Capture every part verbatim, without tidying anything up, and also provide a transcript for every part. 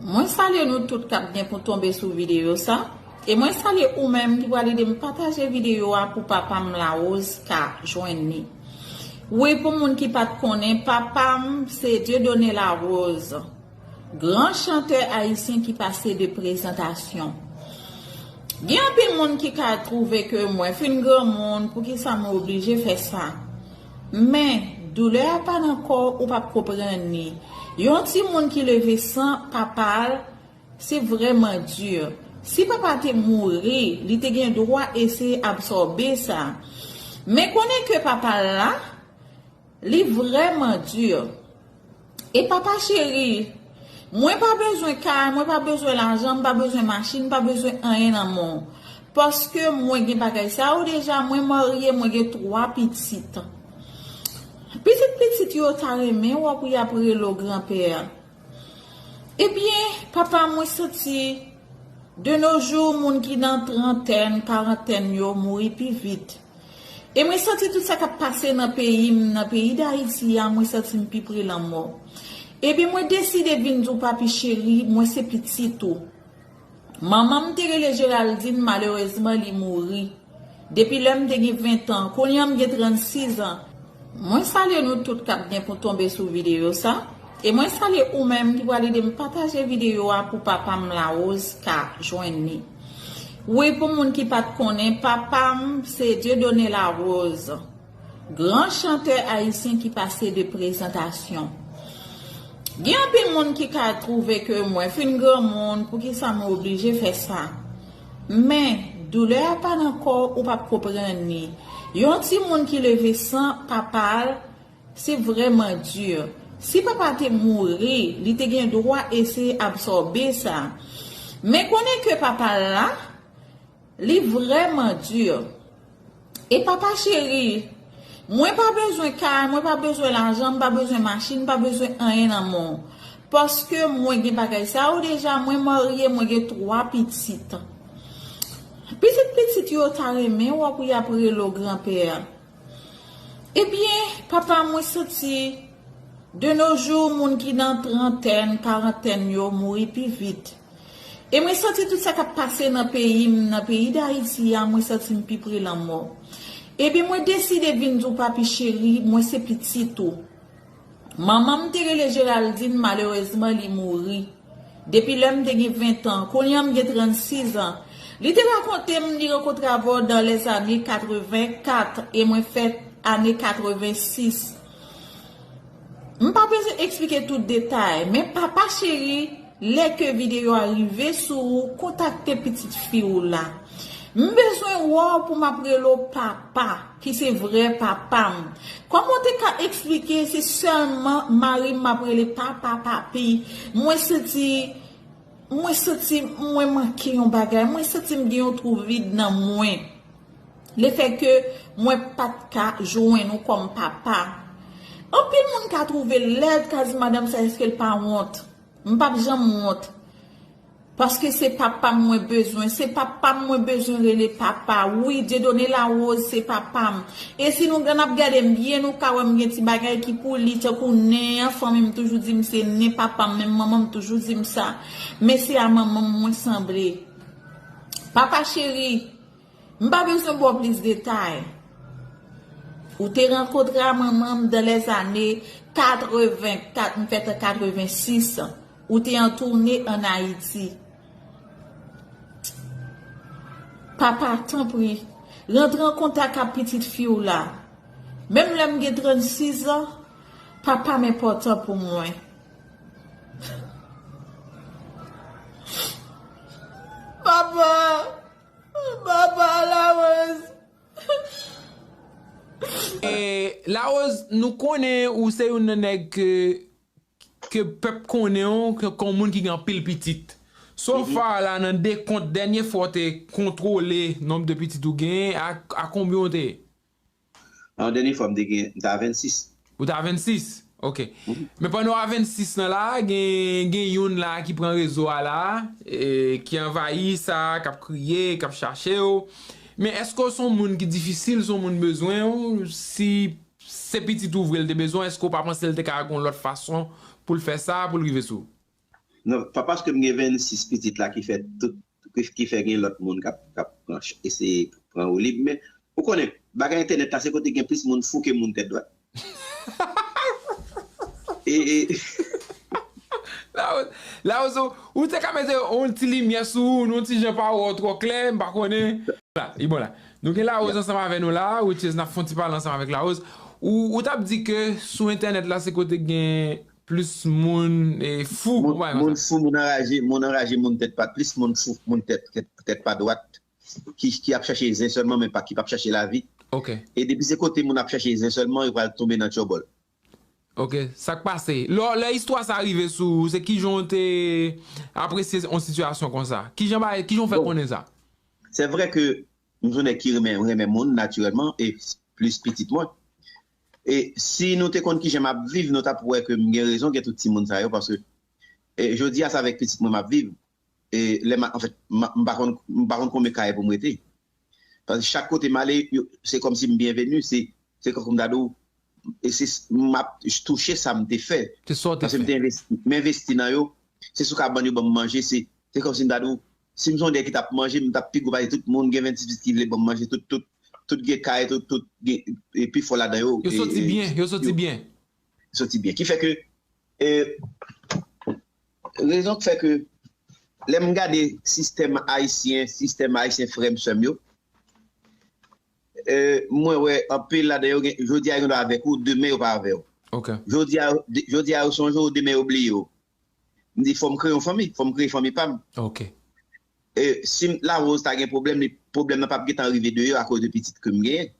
Mwen salye nou tout k ap gen pou tonbe sou videyo sa. E mwen salye ou menm ki pral ede m pataje videyo a pou papa m Larose ka jwenn li. Wi, pou moun ki pa t konnen, papa m se Dieudonné Larose, gran chantè ayisyen ki pase de prezantasyon. Gen anpil moun ki ka twouve ke mwen fin granmoun, poukisa mwen oblije fè sa? Men, doulè a pa nan kò w, ou p ap konprann li. Yon timoun ki leve san papa l, se vrèman di. Si papa te mouri, li te gen dwa eseye absòbe sa. Men konnen ke papa l la, li vrèman di. E papa cheri, mwen pa bezwen kay, mwen pa bezwen lajan, m pa bezwen machin, m pa bezwen anyen nan men w. Paske mwen gen bagay sa yo deja, mwen marye, mwen gen twa pitit. Pitit pitit yo ta renmen wè pou y ap rele w granpè. Ebyen, papa, mwen santi, de nos jours, moun ki nan trantèn, karantèn yo mouri pi vit. E mwen santi tout sa k ap pase nan peyi m, nan peyi Dayiti a, mwen santi m pi pre lanmò. Ebyen, mwen deside vin di w, papi cheri, mwen se pitit ou. Manman m te rele Géraldine, malerezman, li mouri. Depi lè m te gen ven tan, kounye a m gen trannsis an. Mwen salye nou tout k ap gen pou tonbe sou videyo sa. E mwen salye ou menm ki pral ede m pataje videyo a pou papa m Larose ka jwenn li. Wi, pou moun ki pa t konnen, papa m se Dieudonné Larose, gran chantè ayisyen ki pase de prezantasyon. Gen anpil moun ki ka twouve ke mwen fin granmoun, poukisa mwen oblije fè sa? Men, doulè a pa nan kò w, ou p ap konprann li. Yon timoun ki leve san papa l, se vrèman di. Si papa te mouri, li te gen dwa eseye absòbe sa. Men konnen ke papa l la, li vrèman di. E papa cheri, mwen pa bezwen kay, mwen pa bezwen lajan, m pa bezwen machin, m pa bezwen anyen nan men w. Paske mwen gen bagay sa yo deja, mwen marye, mwen gen twa pitit. Pitit pitit yo ta renmen wè pou y ap rele w granpè. Ebyen, papa, mwen santi, de nos jours, moun ki nan trantèn, karantèn yo mouri pi vit. E mwen santi tout sa k ap pase nan peyi m, nan peyi Dayiti a, mwen santi m pi pre lanmò. Ebyen, mwen deside vin di w, papi cheri, mwen se pitit ou. Manman m te rele Géraldine, malerezman, li mouri. Depi lè m te gen ven tan, kounye a m gen trannsis an. Li te rakonte m li rankontre avè w dans les années quatre-vingt-quatre e mwen fèt ane katrevensis. M pa bezwen eksplike tout detay, men papa cheri, lè ke videyo a rive sou ou, kontakte pitit fi w la. M bezwen wè w pou m ap rele w papa, ki se vrè papa m. Kòman w te ka eksplike se sèlman mari m m ap rele papa, papi? Mwen santi, mwen santi mwen manke yon bagay, mwen santi m gen yon twou vid nan mwen. Lefètke mwen pa t ka jwenn ou kòm papa. Anpil moun ka twouve l lèd, ka di madanm sa èske l pa wont. M p ap janm wont. Paske se papa m mwen bezwen. Se papa m mwen bezwen rele papa. Wi, Dieudonné Larose se papa m. E si nou, n ap gade m byen, nou ka wè m gen ti bagay ki pou li, tankou nen an, fanmi m toujou di m se nen papa m, menm manman m toujou di m sa. Men se a manman m mwen sanble. Papa cheri, m pa bezwen ba w plis detay. Ou te rankontre a manman m dans les années quatre-vingt-quatre, m fèt an katrevensis. Ou te an toune ann Ayiti. Papa, tanpri, rantre an kontak ak pitit fi w la. Menm lè m gen trannsis an, papa m enpòtan pou mwen. Papa, papa, Larose. E, Larose, nou konnen ou se youn nan nèg ke, ke pèp konnen w ke, kon moun ki gen anpil pitit. So far la, nan dekont, dènye fwa w te kontwole nonb de pitit ou genyen, a, a konbyen w te ye? Nan dènye fwa, m te gen, m te a vennsis. Ou te a vennsis? Ok. Men pandan w a vennsis lan la, gen, gen youn la ki pran rezo a la, e, ki anvayi sa, k ap kriye, k ap chache w. Men èske w se yon moun ki difisil, se yon moun bezwen w? Si se pitit ou vre l te bezwen, èske w pa panse l te ka gen yon lòt fason pou l fè sa, pou l rive sou ou? Non, pa paske m gen vennsis pitit la ki fè tout, ki, ki fè gen lòt moun k ap, k ap pran ch-, eseye pran woulib, men ou konnen, bagay entènèt la se kote gen plis moun fou ke moun tèt dwat. E, e, Larose, Larose, ou, ou te ka mete yon ti limyè sou ou, yon ti jan pa wè w twò klè, m pa konnen. La, li bon la. Nou gen Larose ansanm avè nou la, which is n ap fè yon ti pale ansanm avèk Larose. Ou, ou t ap di ke sou entènèt la se kote gen plis moun e fou, moun, moun fou, moun anraje, moun anraje, moun tèt pa, plis moun fou, moun tèt, tèt, tèt pa dwat, ki, ki ap chache zen sèlman, men pa, ki p ap chache lavi. Ok. E depi se kote moun ap chache zen sèlman, yo pral tonbe nan tchòbòl. Ok, sa k pase? Lè, lè istwa sa rive sou ou, se kijan w te apresye yon sitiyasyon konsa? Kijan bay, kijan w fè konnen sa? Se vre ke m se yon nèg ki renmen, renmen moun natirèlman, e plis pitit mwen. E si nou te konn kijan m ap viv, nou t ap wè ke m gen rezon gen tout timoun sa yo, paske e, jodi a, se avèk pitit mwen m ap viv. E lè m, anfèt, m, m pa konn, m pa konn konbyen kay pou m rete. Paske chak kote m ale, yo, se kòmsi m byenveni, se, se kòm m ta di w, e se, m ap touche sa m te fè. Se sa w te fè. Paske m te envesti, m envesti nan yo. Se sou kabann yo ban m manje, se, se kòmsi m ta di w, si m se yon nèg ki t ap manje, m t ap pi gwo pase tout moun, gen vennsis pitit ki vle ban m manje, tout, tout, tout gen kay, tout, tout gen, e pi fò ladan yo. Yo soti byen, yo soti byen. Soti byen. Ki fè ke, e, rezon k fè ke lè m gade sistèm ayisyen, sistèm ayisyen frè m, sè m yo, e, mwen wè anpil ladan yo, gen, jodi a yo gen dwa avèk ou, demen yo pa avè w. Ok. Jodi a, jodi a yo sonje w, demen yo bliye w. M di, fò m kreye yon fanmi, fò m kreye fanmi pa m. Ok. E, si m, Larose ta gen pwoblèm, li, pwoblèm nan p ap gentan rive de yo akoz de pitit ke m genyen.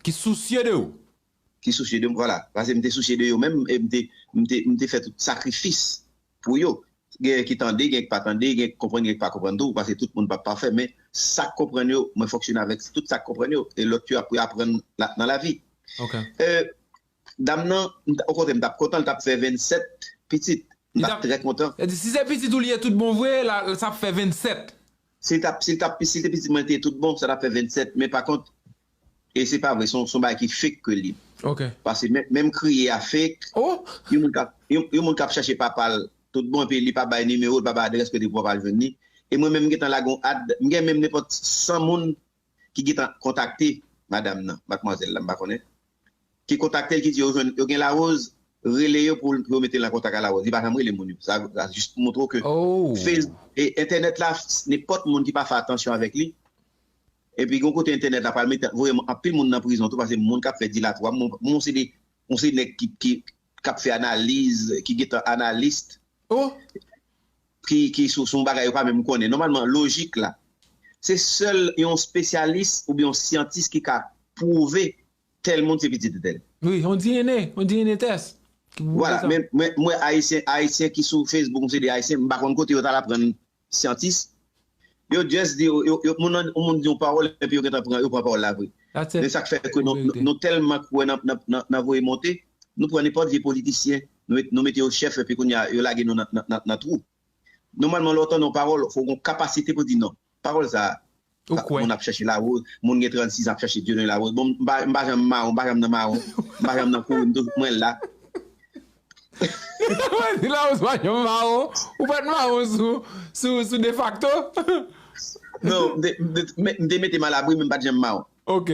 Ki sousye de ou. Ki sousye de m, vwala. Paske m te sousye de yo menm, e m te, m te, m te fè tout sakrifis pou yo. Gen ki tande, gen ki pa tande, gen ki konprann, gen ki pa konprann tou, paske tout moun p ap pafè, men sa k konprann yo, mwen fonksyone avèk tout sa k konprann yo, e lòt yo ap aprann la, nan lavi. Ok. E, dam nan, m t-, okontrè, m t ap kontan, l t ap fè vennsèt pitit. M t ap trè kontan. Si se pitit ou li ye tout bon vre, la, sa ap fè vennsèt. Si l t ap, si l t ap, si l te pitit mwen te tout bon, sa t ap fè vennsèt. Men pa kont, e se pa vre, se yon, se yon bagay ki fake ke li. Ok. Paske menm, menm kriye a fake. Oh! Yon moun k ap, yon, yon moun k ap chache papa l tout bon, epi li pa bay nimewo, li pa bay adrès kote pou papa l jwenn li. E mwen menm, m gentan lage yon ad, m gen menm nenpòt san moun ki gentan kontakte madanm nan, madmwazèl la, m pa konnen. Ki kontakte l, ki di yo jwenn, yo gen Larose, rele yo pou, pou yo mete l an kontak a Larose. Li pa janm rele moun yo. Sa, sa jis pou montre w ke Oh! Face-, e, entènèt la, nenpòt moun ki pa fè atansyon avèk li, epi gen yon kote entènèt la pral mete, voye anpil moun nan prizon tou, paske moun k ap fè dilatwa, moun, moun se de, moun se nèg ki, ki, k ap fè analiz, ki gentan analis, Oh! ki, ki sou, sou yon bagay yo pa menm konnen. Nòmalman, lojik la, se sèl yon espesyalis oubyen yon syantis ki ka pwouve tèl moun se pitit entèl. Wi, yon D N A, yon D N A test. Ki pwouve Vwala, sa. Men mwen, mwen, Ayisyen, Ayisyen ki sou Facebook, m se de Ayisyen, m pa konn kote yo t al aprann syantis. Yo just di, yo, yo, moun nan, yon moun di yon pawòl, epi yo gentan pran, yo pran pawòl la vre. That's it. Men sa k fè ke nou, Verite. Nou, nou tèlman kwè nan, nan, nan, nan voye monte, nou pran nenpòt vye politisyen, nou met, nou mete yo chèf, epi kounye a, yo lage nou nan, nan, nan, nan twou. Nòmalman, lè w tande yon pawòl, fò w gen yon kapasite pou di non. Pawòl sa a, Ou kwè. Moun ap chache Larose, moun gen trannsis an ap chache Dieudonné Larose. Bon, m pa, m pa janm mawon, m pa janm nan mawon, m pa janm nan kouri, m toujou mwen la. Mwen di Larose pa janm mawon, ou pa t mawon sou, sou, sou defakto? Non, m te, m te, m te mete m alabri, men m pa t janm mawon. Ok.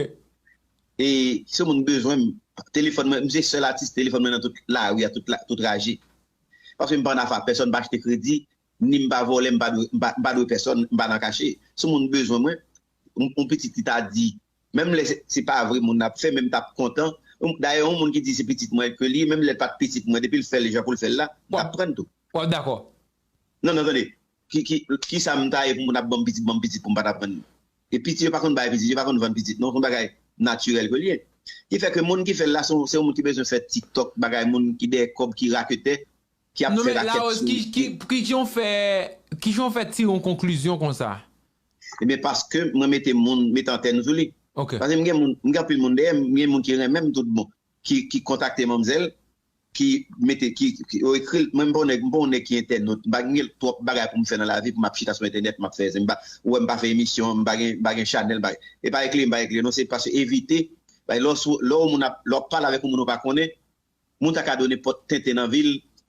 E si yon moun bezwen m, telefòn mwen, m se sèl atis telefòn mwen nan tout lari a, tout, la, tout raje. Paske m pa nan afè pèsòn, m pa achte kredi, ni m pa vòlè, m pa dwe, m pa, m pa dwe pèsòn, m pa nan kache. Si yon moun bezwen mwen, yon, yon pitit ki ta di, menm lè se, se pa vre moun nan ap fè, men m t ap kontan. Yon, dayè, yon moun ki di se pitit mwen ke li ye, menm lè l pa t pitit mwen, depi l fè l jan pou l fè l la, m t ap pran l tou. W ap dakò. Non, non, tande. Ki, ki, ki sa m ta ye pou moun ap ban m pitit, ban m pitit pou m pa ta pran li? E pitit, yo pa konn bay pitit, yo pa konn vann pitit, non, se yon bagay natirèl ke li ye. Ki fè ke moun ki fè l la, se yon, se yon moun ki bezwen fè TikTok, bagay moun ki dèyè kòb, ki raketè, ki ap Non, fè men rakèt Larose, sou ki, ki, ki jan w fè, ki jan w fè tire yon konklizyon konsa? Ebyen, paske mwen mete moun, mete antèn sou li. Ok. Paske m gen moun, m gen anpil moun dèyè m, m gen moun ki renmen m tout bon, ki, ki kontakte manmzèl, ki mete, ki, ki, yo ekri l, mwen m pa yon nèg, m pa yon nèg ki entènot, m pa gen twòp bagay pou m fè nan lavi pou m ap chita sou entènèt, m ap fè, m pa, ou wè m pa fè emisyon, m pa gen, m pa gen chanèl, m pa, e pa ekri, m pa ekri, non, se paske evite, bay, lè w sou, lè w moun ap, lè w ap pale avèk yon moun ou pa konnen, moun sa ka di w nenpòt tenten nan vi l,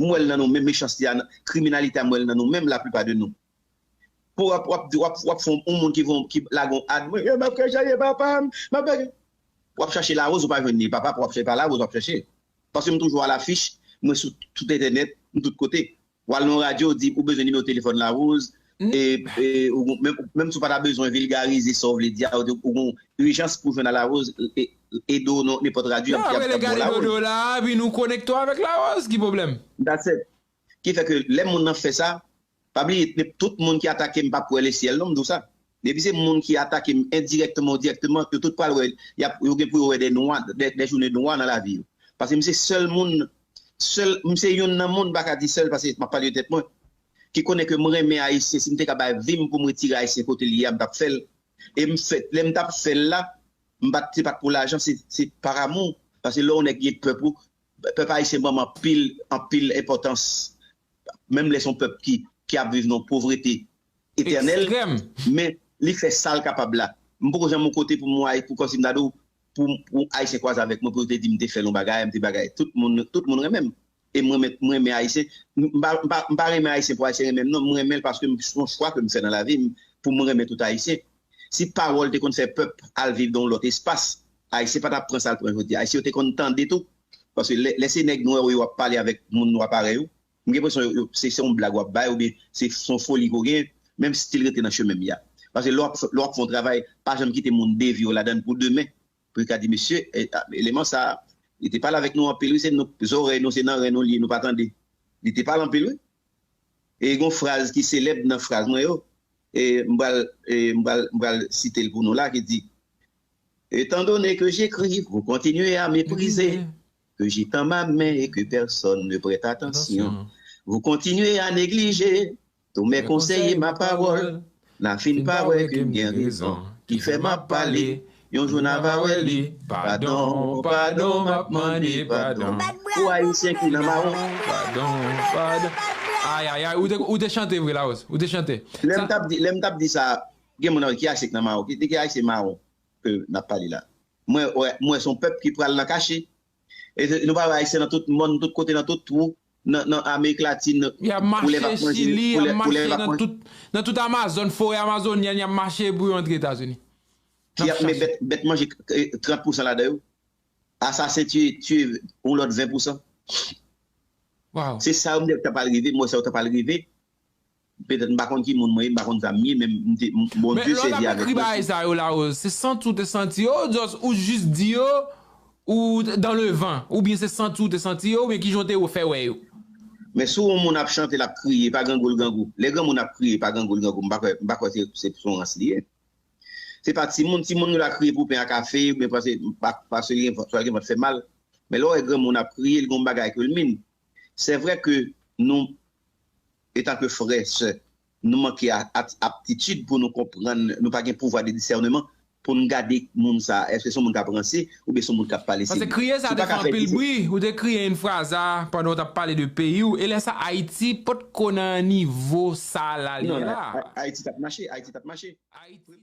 M wè l nan nou menm, mechanste a, kriminalite a, m wè l nan nou menm, laplipa de nou. Pou w ap, w ap, w ap, w ap fè yon moun ki, ki lage yon ad, mwen, yo, m ap chache papa m, m ap lage. W ap chache Larose, ou pa jwenn li. Papa, w ap chache, pa Larose, w ap chache. Paske m toujou alafich, mwen sou tout entènèt, m tout kote. W al nan yon radyo, w di ou bezwen nimewo telefòn Larose, e, e, ou, menm, menm si w pa ta bezwen vilgarize sa w vle di a, ou, ou gon ijans pou jwenn a Larose, e, ede w nan nenpòt radyo, y ap, y ap, y ap ba w Larose. Dodo la, epi nou konekte w avèk Larose, ki pwoblèm? That's it. Ki fè ke lè moun nan fè sa, pa bliye, tout moun ki atake m p ap wè lesyèl non, m di w sa. Depi se moun ki atake m endirèkteman ou dirèkteman, yo tout pral wè, y ap, yo gen pou yo wè de nwa, de, de jounen nwa nan lavi yo. Paske m se sèl moun, sèl, m se youn nan moun, m pa ka di sèl, paske m ap pale de tèt mwen, ki konnen ke m renmen Ayisyen, si m te ka bay vi m pou m retire Ayisyen kote l ye a, m t ap fè l. E m fè, lè m t ap fè l la, m pa t, se pa t pou lajan, se, se par amour. Paske lè yon nèg gen pèp ou, pèp ayisyen ban m anpil, anpil enpòtans. Menm lè se yon pèp ki, ki ap viv nan povrete etènèl, men li fè sa l kapab la. M poko janm yon kote pou m wè, pou kòmsi m ta di w, pou, pou Ayisyen kwaze avèk mwen, pou yo te di m te fè l yon bagay, m te bagay. Tout moun, tout moun renmen m. E m renmen, m renmen Ayisyen. M pa, m pa, m pa renmen Ayisyen pou Ayisyen renmen m, non. M renmen l paske m, se yon chwa ke m fè nan lavi m pou m renmen tout Ayisyen. Si pawòl te konn fè pèp al viv nan yon lòt espas, Ayisyen pa t ap pran sa l pran jodi a. Ayisyen yo te konn tande tou. Paske lè, lè se nèg nwa yo ap pale avèk moun nwa parèy ou, m gen enpresyon yo, yo, se, se yon blag w ap bay oubyen se, se yon foli ke w gen, menm si l rete nan chemen m ya. Paske lè w ap, lè w ap fè yon travay, pa janm kite moun devye w ladan l pou demen. Pou yo ka di, mesye, e, a, eleman sa a, li te pale avèk nou anpil, wi, se nou, zòrèy nou, se nan ren nou li ye, nou pa tande. Li te pale anpil, wi. E gen yon fraz ki selèb nan fraz mwen yo, e m pral, e m pral, m pral site l pou nou la, ki di, Étant donné que j'écris, vous continuez à mépriser, que j'étends ma main et que personne ne prête attention. Vous continuez à négliger tous mes conseils et ma parole. N a fin pa wè ke m gen rezon. Ki fè m ap pale, yon jou n a va wè li. Padon, padon, m ap mande padon. Pou Ayisyen ki nan mawon. Padon, padon. Ay, ay, ay, ou te, ou te chante vre, Larose. Ou te chante. Lè m t ap di, lè m t ap di sa, gen moun ki Ayisyen ki nan mawon, ki, ki Ayisyen mawon ke n ap pale la. Mwen, wè, mwen se yon pèp ki pral nan kache. E se, nou pa wè Ayisyen nan tout mòn, tout kote, nan tout twou, nan, nan Amerik Latin, y ap mache Chili, y ap mache nan tout, nan tout Amazòn, forè amazonyèn, y ap mache pou yo antre Etazini. Y ap, men bèt, bèt manje, eh, trant pousan ladan yo. Asasen tiye, tiye yon lòt ven pousan. Wow. Se sa yo m di w t ap al rive, m wè sa yo t ap al rive. Petèt m pa konn ki moun mwen ye, m pa konn sa m ye, men m te, m, Bondye sèvi avèk mwen. Men lè w t ap ekri bagay sa yo, Larose, se santi w te santi yo, just, ou jis di yo, ou dans le vent, oubyen se santi w te santi yo, oubyen kijan w te fè wè yo? Men si yon moun ap chante, l ap kriye, pa grangou l grangou. Lè granmoun ap kriye, pa grangou l grangou, m pa kwè, m pa kwè se, se, se yon rans li ye. Se pa timoun, timoun yo la kriye pou pen a kafe, oubyen paske, pa, paske li gen, swa gen vant fè mal. Men lè w wè granmoun ap kriye, li gen yon bagay ke l mean. Se vre ke nou, etan ke frè, sè, nou manke a, a, aptitid pou nou konprann, nou pa gen pouvwa de disèneman, pou n gade moun sa, èske se yon moun k ap ranse oubyen se yon moun k ap pale serye. Paske kriye sa te fè anpil bri. Ou te kriye yon fraza pandan w t ap pale de peyi w. E lè sa Ayiti potko nan nivo sa l al ye la. Ayiti t ap mache, Ayiti t ap mache. Ayiti